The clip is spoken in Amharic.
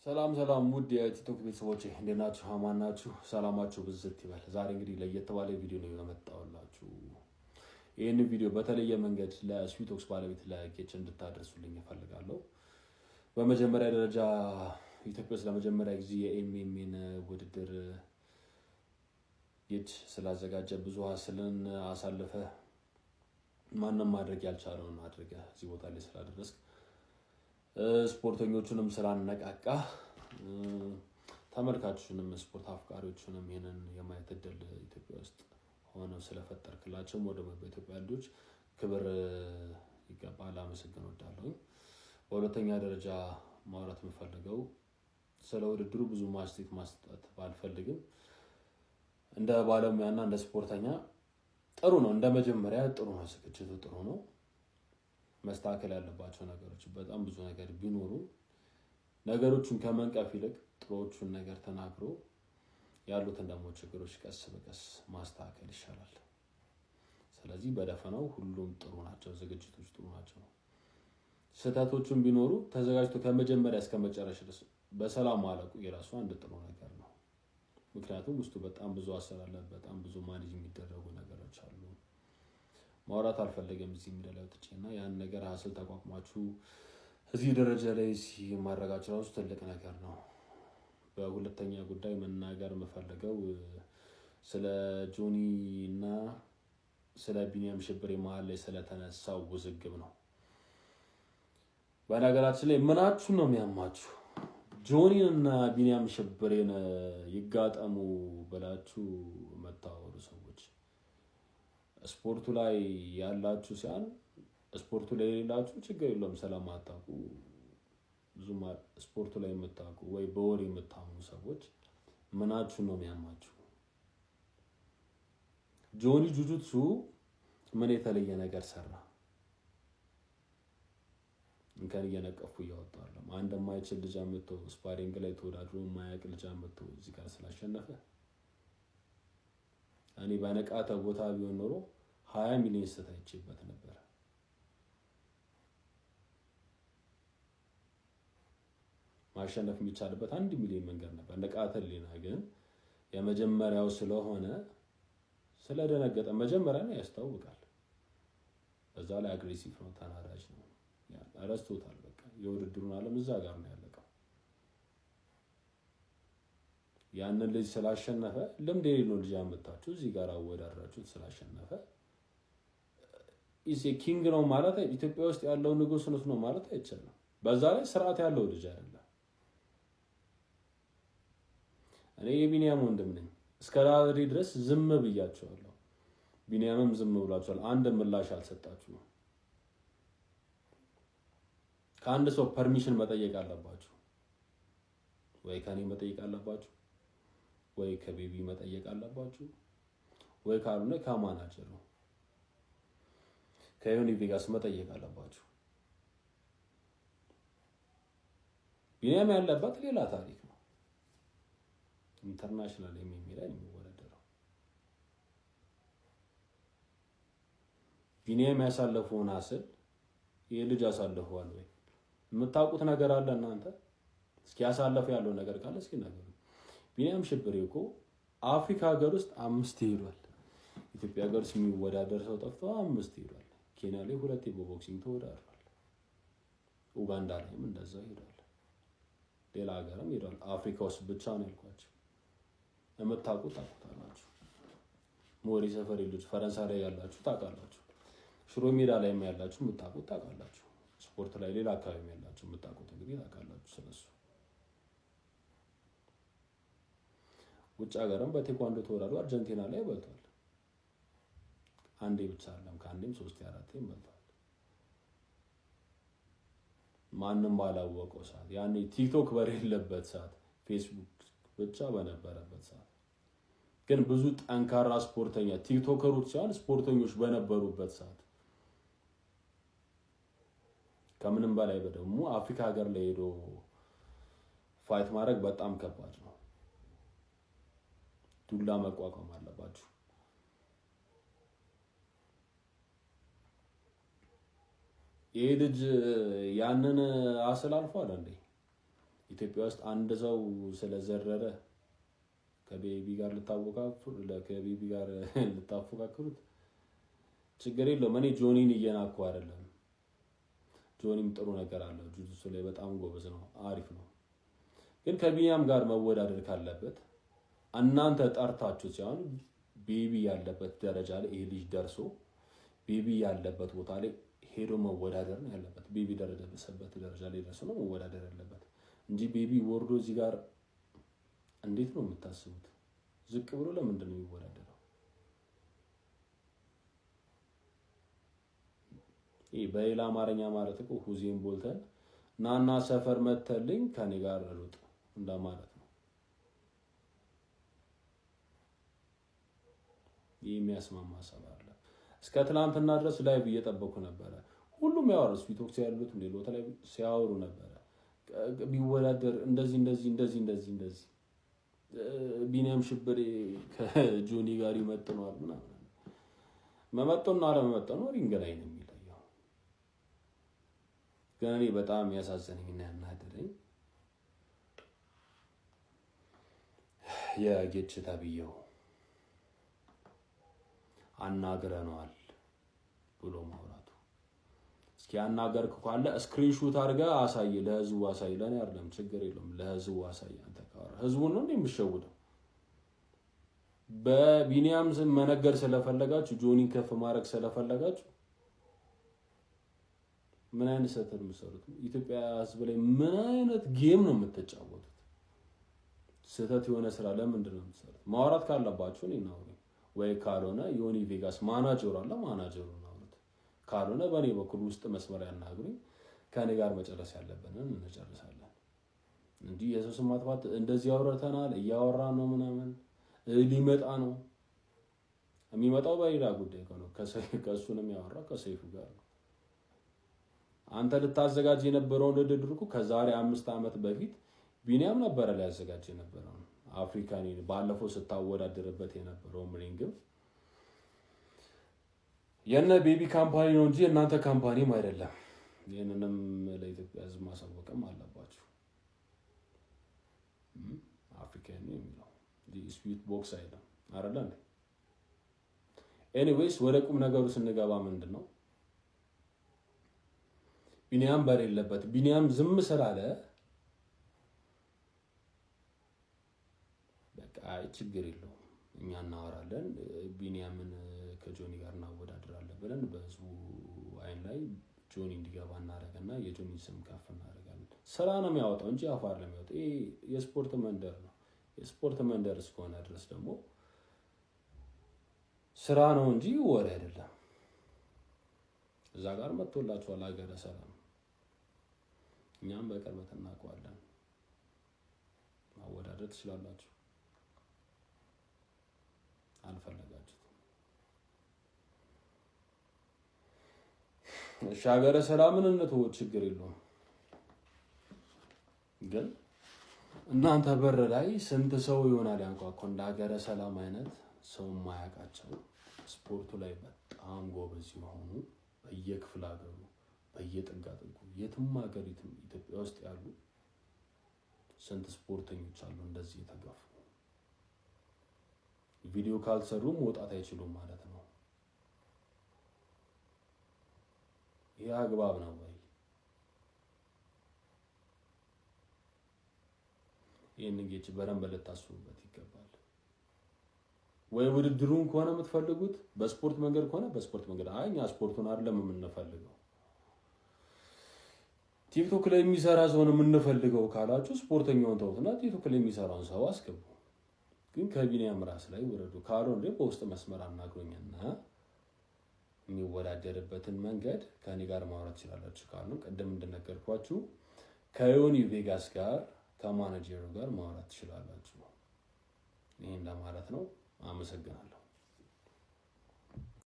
ሰላም ሰላም ውድ የቲክቶክ ቤተሰቦች እንዴት ናችሁ? አማን ናችሁ? ሰላማችሁ ብዝት ይበል። ዛሬ እንግዲህ ለየት ባለ ቪዲዮ ነው የመጣሁላችሁ። ይህን ቪዲዮ በተለየ መንገድ ለስዊቶክስ ባለቤት ለጌች እንድታደርሱልኝ እፈልጋለሁ። በመጀመሪያ ደረጃ ኢትዮጵያ ውስጥ ለመጀመሪያ ጊዜ የ MMA ን ውድድር ጌች ስላዘጋጀ ብዙ hustle ን አሳልፈ ማንም ማድረግ ያልቻለውን አድርገ እዚህ ቦታ ላይ ስላደረስክ ስፖርተኞቹንም ስላነቃቃ ተመልካቾቹንም ስፖርት አፍቃሪዎቹንም ይህንን የማየት እድል ኢትዮጵያ ውስጥ ሆነው ስለፈጠርክላቸው ወደ በኢትዮጵያ ልጆች ክብር ይገባል፣ አመሰግን ወዳለሁኝ። በሁለተኛ ደረጃ ማውራት የምፈልገው ስለ ውድድሩ ብዙ ማስቴት ማስጠት ባልፈልግም እንደ ባለሙያና እንደ ስፖርተኛ ጥሩ ነው። እንደ መጀመሪያ ጥሩ ነው፣ ዝግጅቱ ጥሩ ነው። መስተካከል ያለባቸው ነገሮች በጣም ብዙ ነገር ቢኖሩ ነገሮቹን ከመንቀፍ ይልቅ ጥሩዎቹን ነገር ተናግሮ ያሉትን ደግሞ ችግሮች ቀስ በቀስ ማስተካከል ይሻላል። ስለዚህ በደፈናው ሁሉም ጥሩ ናቸው፣ ዝግጅቶች ጥሩ ናቸው። ስህተቶቹን ቢኖሩ ተዘጋጅቶ ከመጀመሪያ እስከ መጨረሻ ድረስ በሰላም ማለቁ የራሱ አንድ ጥሩ ነገር ነው። ምክንያቱም ውስጡ በጣም ብዙ አሰራር አለ፣ በጣም ብዙ manage የሚደረጉ ነገሮች አሉ። ማውራት አልፈለገም እዚህ ሚዲያ ላይ ወጥቼ እና ያን ነገር hustle ተቋቁማችሁ እዚህ ደረጃ ላይ ማድረጋችሁ ራሱ ትልቅ ነገር ነው። በሁለተኛ ጉዳይ መናገር የምፈልገው ስለ ጆኒ እና ስለ ቢኒያም ሽብሬ መሀል ላይ ስለተነሳው ውዝግብ ነው። በነገራችን ላይ ምናችሁ ነው የሚያማችሁ? ጆኒን እና ቢኒያም ሽብሬን ይጋጠሙ ብላችሁ መታወሩ ሰዎች ስፖርቱ ላይ ያላችሁ ሲያን ስፖርቱ ላይ የሌላችሁ ችግር የለውም ስለማታውቁ ብዙ ስፖርቱ ላይ የምታውቁ ወይ በወሬ የምታምኑ ሰዎች ምናችሁ ነው የሚያማችሁ? ጆኒ ጁጁትሱ ምን የተለየ ነገር ሰራ? እንከን እየነቀፉ እያወጡ አለም። አንድ የማይችል ልጅ አምጥቶ sparring ላይ ተወዳድሮ የማያውቅ ልጅ አምጥቶ እዚህ ጋር ስላሸነፈ እኔ በነቃተ ቦታ ቢሆን ኖሮ 20 ሚሊዮን ስህተት አይቼበት ነበር። ማሸነፍ የሚቻልበት 1 ሚሊዮን መንገድ ነበር። ንቃተ ህሊና ግን የመጀመሪያው ስለሆነ ስለደነገጠ መጀመሪያ ነው ያስታውቃል። በዛ ላይ aggressive ነው፣ ተናዳጅ ነው፣ ረስቶታል። በቃ የውድድሩን ዓለም እዛ ጋር ነው ያለቀው። ያንን ልጅ ስላሸነፈ ልምድ የሌለው ልጅ ያመጣችሁ እዚህ ጋር አወዳድራችሁት ስላሸነፈ is king ነው ማለት ኢትዮጵያ ውስጥ ያለው ንጉስ ነው ማለት አይቻልም። በዛ ላይ ስርዓት ያለው ልጅ አይደለም። እኔ የቢኒያም ወንድም ነኝ። እስከ ዛሬ ድረስ ዝም ብያቸዋለሁ። ቢኒያምም ዝም ብሏቸዋል። አንድ ምላሽ አልሰጣችሁም። ከአንድ ሰው permission መጠየቅ አለባችሁ ወይ ከኔ መጠየቅ አለባችሁ ወይ ከቤቢ መጠየቅ አለባችሁ ወይ ካልሆነ ከማናጀሩ ከዮኒ ቬጋስ መጠየቅ አለባችሁ። ቢኒያም ያለበት ሌላ ታሪክ ነው። international MMA ላይ የሚወዳደረው ቢኒያም ያሳለፈውን hustle ይህ ልጅ አሳልፈዋል ወይ? የምታውቁት ነገር አለ እናንተ? እስኪ ያሳለፈ ያለው ነገር ካለ እስኪ ነገሩ። ቢኒያም ሽብሬ እኮ አፍሪካ ሀገር ውስጥ አምስት ሄዷል። ኢትዮጵያ ሀገር ውስጥ የሚወዳደር ሰው ጠፍቶ አምስት ሄዷል። ኬንያ ላይ ሁለቴ በ boxing ተወዳድሯል። ኡጋንዳ ላይም እንደዛ ሄዷል። ሌላ ሀገርም ሄዷል። አፍሪካ ውስጥ ብቻ ነው ያልኳቸው። የምታውቁት ታውቁታላችሁ። ሞሪ ሰፈር ልጆች ፈረንሳይ ላይ ያላችሁ ታውቃላችሁ። ሽሮ ሜዳ ላይም ያላችሁ የምታውቁት ታውቃላችሁ። ስፖርት ላይ ሌላ አካባቢ ያላችሁ የምታውቁት እንግዲህ ታውቃላችሁ ስለሱ። ውጭ ሀገርም በቴኳንዶ ተወዳድሮ አርጀንቲና ላይ በልቷል። አንዴ ብቻ አይደለም፣ ከአንዴም ሶስቴ አራቴም በልቷል። ማንም ባላወቀው ሰዓት፣ ያኔ ቲክቶክ በሌለበት ሰዓት፣ ፌስቡክ ብቻ በነበረበት ሰዓት ግን ብዙ ጠንካራ ስፖርተኛ ቲክቶከሮች ሳይሆን ስፖርተኞች በነበሩበት ሰዓት ከምንም በላይ ደግሞ አፍሪካ ሀገር ላይ ሄዶ fight ማድረግ በጣም ከባድ ነው። ዱላ መቋቋም አለባችሁ። ይህ ልጅ ያንን hustle አልፏል እንዴ? ኢትዮጵያ ውስጥ አንድ ሰው ስለዘረረ ከቤቢ ጋር ከቤቢ ጋር ልታፎካክሩት ችግር የለውም። እኔ ጆኒን እየናኩ አይደለም። ጆኒም ጥሩ ነገር አለው። ጁጁትሱ ላይ በጣም ጎበዝ ነው፣ አሪፍ ነው። ግን ከቢኒያም ጋር መወዳደር ካለበት እናንተ ጠርታችሁ ሲሆን ቤቢ ያለበት ደረጃ ላይ ይሄ ልጅ ደርሶ ቤቢ ያለበት ቦታ ላይ ሄዶ መወዳደር ነው ያለበት። ቤቢ ደረሰበት ደረጃ ላይ ደርሶ ነው መወዳደር ያለበት እንጂ ቤቢ ወርዶ እዚህ ጋር እንዴት ነው የምታስቡት? ዝቅ ብሎ ለምንድን ነው የሚወዳደረው? ይህ በሌላ አማርኛ ማለት እኮ ሁሴን ቦልተን ናና ሰፈር መተልኝ ከኔ ጋር ሩጥ እንደማለት ነው። ይህ የሚያስማማ ሀሳብ አለ። እስከ ትናንትና ድረስ live እየጠበኩ ነበረ። ሁሉም ያወሩ ስፒቶክስ ያሉት ሌሎ ላይ ሲያወሩ ነበረ። ቢወዳደር እንደዚህ እንደዚህ እንደዚህ እንደዚህ እንደዚህ ቢኒያም ሽብሬ ከጆኒ ጋር ይመጥነዋል ምናምን። መመጠኑና አለመመጠኑ ring ላይ ነው የሚለየው። ግን እኔ በጣም ያሳዘነኝና ያናደደኝ የጌች ተብዬው አናግረነዋል ብሎ ማውራቱ። እስኪ አናገርክ ካለ screenshot አድርገህ አሳይ፣ ለህዝቡ አሳይ። ለእኔ አይደለም፣ ችግር የለውም፣ ለህዝቡ አሳይ። አንተ ካወራህ ህዝቡን ነው እንዴ የምሸውደው? በቢኒያም ስም መነገር ስለፈለጋችሁ፣ ጆኒን ከፍ ማድረግ ስለፈለጋችሁ ምን አይነት ስህተት የምትሰሩት? ኢትዮጵያ ህዝብ ላይ ምን አይነት game ነው የምትጫወቱት? ስህተት የሆነ ስራ ለምንድን ነው የምትሰሩት? ማውራት ካለባችሁ እኔን አውሩኝ፣ ወይ ካልሆነ ዮኒ ቬጋስ ማናጀሩ አለ፣ ማናጀሩ አውሩት። ካልሆነ በእኔ በኩል ውስጥ መስመር ያናግሩኝ። ከእኔ ጋር መጨረስ ያለብንን እንጨርሳለን እንጂ የሰው ስም ማጥፋት እንደዚህ አውርተናል፣ እያወራን ነው ምናምን ሊመጣ ነው። የሚመጣው በሌላ ጉዳይ ነው። ከእሱ ነው የሚያወራው ከሰይፉ ጋር ነው። አንተ ልታዘጋጅ የነበረውን ውድድር እኮ ከዛሬ 5 ዓመት በፊት ቢኒያም ነበረ ሊያዘጋጅ የነበረውን አፍሪካን ባለፈው ስታወዳደርበት የነበረውን ring ም የነ ቤቢ company ነው እንጂ የእናንተ company ም አይደለም። ይህንንም ለኢትዮጵያ ሕዝብ ማሳወቅም አለባችሁ። አፍሪካን ነው የሚለው ስዊት ቦክስ አይደለም አይደለ እንዴ? Anyways ወደ ቁም ነገሩ ስንገባ ምንድን ነው ቢኒያም በሌለበት ቢኒያም ዝም ስላለ በቃ ችግር የለውም እኛ እናወራለን፣ ቢኒያምን ከጆኒ ጋር እናወዳድራለን ብለን በህዝቡ አይን ላይ ጆኒ እንዲገባ እናደርግና የጆኒ ስም ከፍ እናደርጋለን። ስራ ነው የሚያወጣው እንጂ አፋር ነው የሚያወጣው። ይሄ የስፖርት መንደር ነው። የስፖርት መንደር እስከሆነ ድረስ ደግሞ ስራ ነው እንጂ ወሬ አይደለም። እዛ ጋር መጥቶላችኋል ሀገረ ሰላም። እኛም በቅርበት እናውቀዋለን። ማወዳደር ትችላላችሁ። አልፈለጋችሁትም። እሺ ሀገረ ሰላምን እንተው፣ ችግር የለውም። ግን እናንተ በር ላይ ስንት ሰው ይሆናል ያንኳኳ? እንደ ሀገረ ሰላም አይነት ሰው የማያውቃቸው ስፖርቱ ላይ በጣም ጎበዝ የሆኑ በየክፍለ ሀገሩ በየጥጋጥጉ የትም ሀገር ኢትዮጵያ ውስጥ ያሉ ስንት ስፖርተኞች አሉ እንደዚህ የተገፉ። ቪዲዮ ካልሰሩ መውጣት አይችሉም ማለት ነው። ይህ አግባብ ነው ወይ? ይህንን ጌች በደንብ ልታስቡበት ይገባል። ወይ ውድድሩን ከሆነ የምትፈልጉት በስፖርት መንገድ ከሆነ በስፖርት መንገድ፣ አይ እኛ ስፖርቱን አይደለም የምንፈልገው ቲክቶክ ላይ የሚሰራ ሰውን የምንፈልገው ካላችሁ ስፖርተኛውን ተውትና ቲክቶክ ላይ የሚሰራውን ሰው አስገቡ። ግን ከቢኒያም ራስ ላይ ውረዱ። ካልሆነ በውስጥ መስመር አናግሮኝና የሚወዳደርበትን መንገድ ከእኔ ጋር ማውራት ትችላላችሁ። ካሉ ቅድም እንደነገርኳችሁ ከዮኒ ቬጋስ ጋር ከማናጀሩ ጋር ማውራት ትችላላችሁ። ይህን ለማለት ነው። አመሰግናለሁ።